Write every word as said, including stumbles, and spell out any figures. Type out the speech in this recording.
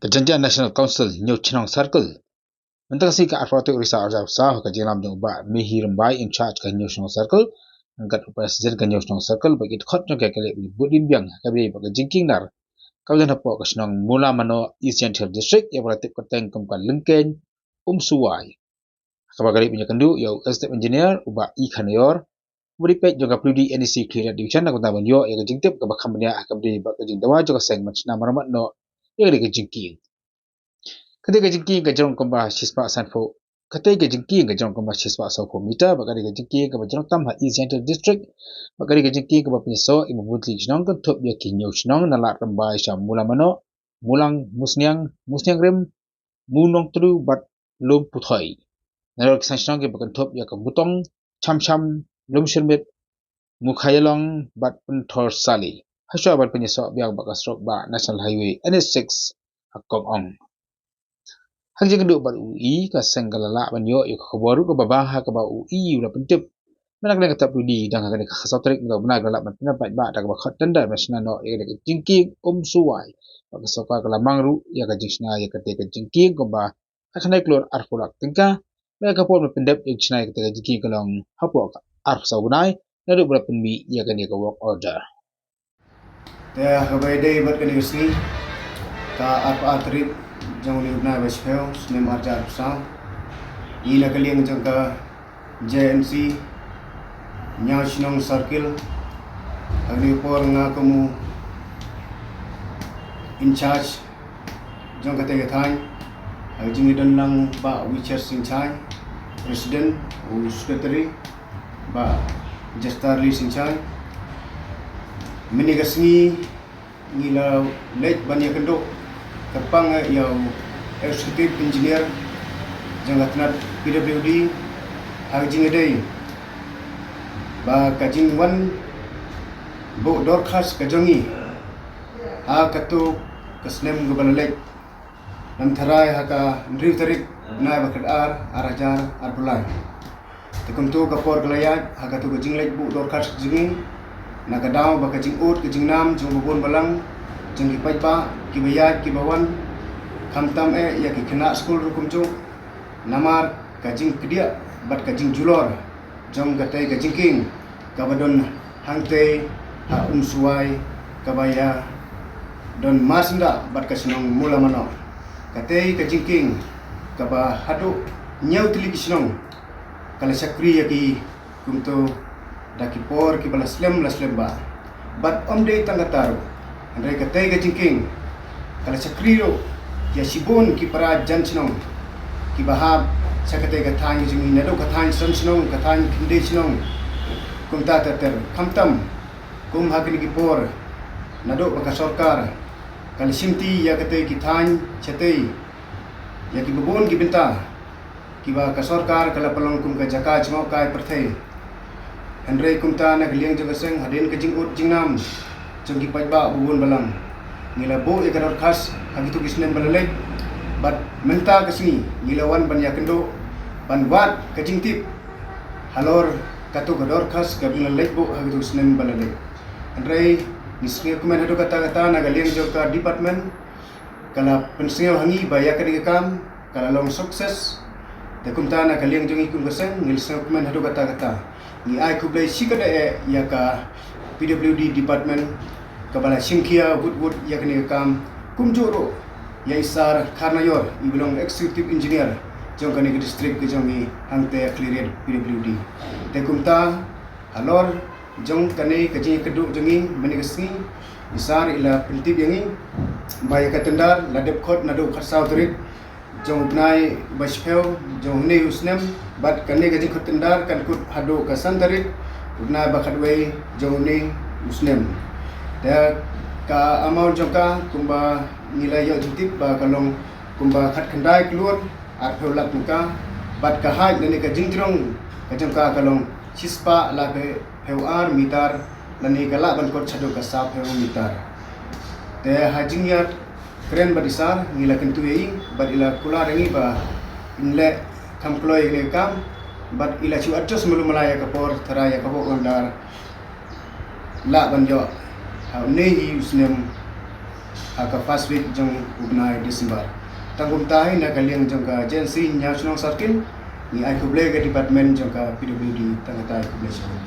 Ka Jaintia National Council Hynñiewshnong Circle. Mynta ka sngi ka arphew tarik u Risaw arhajar arphew saw, ha ka jingïalam jong u Bah Mihi Rymbai, in charge ka Hynñiewshnong Circle, ryngkat u President ka Hynñiewshnong Circle, bad ki dkhot jong ka, ki la leit bud dien biang ha kaba ïadei bad ka jingkieng nar kaba don hapoh ka shnong Mawlamanoh, East Jaintia Hills District, ïa kaba la tip kyrteng kum ka Lyngkeiñ Umsuwai. Ha kaba ka la leit ban ïakynduh ïa u Executive Engineer, u Bah E. Kharnaior, uba dei peit jong ka Paliudi N E C Khliehriat Division, na ka bynta ban ïoh ïa ka jingtip kaba kham bniah ha kaba ïadei bad ka jingdawa jong ka seng ban shna maramat noh ïa ka dei ka jingkieng. Ka dei ka jingkieng ka jrong kumba shispah sanphew. Ka dei ka jingkieng ka jrong kumba shispah sanphew meter, bad ka dei ka jingkieng kaba jrong tam ha East Jaintia District, bad ka dei ka jingkieng kaba pynïasoh ïa ki bun tylli ki shnong kynthup ïa ki hynñiew shnong na Lad Rymbai sha Mawlamanoh, Mawlang, Mawsniang, Mawsniang Rim, Mawnongtdu bad Lum Puthoi. Nalor ki san shnong kiba kynthup ïa ka Butong, Chamcham, Lumshyrmit, Mukhaïalong bad Pynthorsalai. Hashwa ban pynïasoh biang bad ka surok bah National Highway N H six ha Kong Ong. Ha ka jingïakynduh bad u E, ka seng ka la lah ban ïoh ïa ka khubor ruh kaba bha ha kaba u E u la pyntip. Mynta ka dang ka tap u D dang ha kane ka khatsaw tarik mynta u bnai ka la lah ban pynïaid paidbah da kaba khot tender ban shna noh ïa kane ka jingkieng Umsuwai. Bad ka sorkar ka la mang ruh ïa ka jingshna ïa kane ka jingkieng kumba ka khyndai klur arphew lak tyngka. Bad ka por ban pyndep ïa ka jingshna ïa kane ka jingkieng ka long hapoh ka arphew saw bnai naduh ba la pynmih ïa kane ka work order. Te ha kaba ïadei bad kane ka sngi, ka arphew ar tarik jong une u bnai ba shiphew, snem arhajar arphew saw, ngi na ka liang jong ka J N C Hynñiewshnong Circle, ha kane ka por nga kum u in charge jong katei ka thaiñ, ha ka jingïadon lang Bah Wichar Singchai, President, u Secretary, Bah Jastarli Singchai. Mynne ka sngi ngi la leit ban ïakynduh kyrpang ïa u Executive Engineer jong ka tnat P W D ha ka jingïadei ba ka jingwan buh dorkhas ka jong ngi ha katu ka snem kaba la leit. Nang tharai ha ka hynriew tarik bnai ba khatar, arhajar arphew lai. Te kumtu ka por ka la ïaid ha katu ka jingleit buh dorkhas ka jong ngi, na ka daw ba ka jingud ka jingnam jong babun balang, jong ki paidbah kiba ïaid kiba wan, khamtam eh ïa ki khynnah skul ruh kumjuh, namar ka jingkdiah bad ka jingjulor jong katei ka jingkieng kaba don hangtei ha Umsuwai, kaba ïadon marsyndah bad ka shnong Mawlamanoh. Katei ka jingkieng kaba haduh hynñiew tylli ki shnong ka la shakri ïa ki kumto da ki por kiba la slem la slem bha. Bad ym dei tang kata ruh, hynrei katei ka jingkieng ka la shakri ruh ïa shibun ki para jan shnong kiba hap sha katei ka thaiñ ka jong ngi, naduh ka thaiñ san shnong, ka thaiñ khyndai shnong, kumta ter ter. Khamtam kum ha kine ki por, naduh ba ka sorkar ka la shimti ïa katei ki thaiñ shatei, ïa kiba bun ki bynta kiba ka sorkar ka la pynlong kum ka jaka jngohkai pyrthei. Hynrei kumta na ka liang jong ka seng, hadien ka jingud jingnam jong ki paidbah babun balang, ngi la buh ïa ka dorkhas ha kitu ki snem ba la leit. Bad mynta ka sngi ngi la wan ban ïakynduh ban wad ka jingtip halor katu ka dorkhas kaba ngi la leit buh ha kitu ki snem ba la leit. Hynrei ngi sngewkmen haduh katta katta na ka liang jong ka department ka la pynsngew ha ngi ba ïa kane ka kam ka la long success. Te kumta na ka liang jong ngi kum ka seng ngi la sngewkmen haduh katta katta. Ngi ai khublei shikatdei eh ïa ka P W D department kaba la shimkhia wut wut ïa kane ka kam, kumjuh ruh ïa i Sar Kharnaior, iba long executive engineer jong kane ka district ka jong ngi hangtei ha Khliehriat P W D. Te kumta halor jong kane ka jingïakynduh jong ngi mynne ka sngi, i Sar i la pyntip ïa ngi ba ïa ka tender la dep khot naduh khatsaw tarik jong u bnai ba shiphew jong une u snem, bad kane ka jingkhot tender kan kut haduh ka san tarik u bnai ba khatwei jong une u snem. Te ka amount jong ka kumba ngi la ïoh jingtip ba ka long kumba khatkhyndai klur arphew lak tyngka, bad ka height lane ka jingjrong ka jong ka ka long shispah laiphew ar meter, lane ka lah ban kot shaduh ka sawphew meter. Te ha jingïakren bad i Sar ngi la kyntu ïa i bad i la kular ïa ngi ba in leh kham kloi ïa kane ka kam, bad i la shu adjust malu mala ïa ka por tharai ïa ka buh order lah ban ïoh ha une hi u snem ha ka first week jong u bnai December. Tang kumta hi na ka liang jong ka J N C Hynñiewshnong Circle, ngi ai khublei ka department jong ka P W D, tang kata hi, khublei shibun.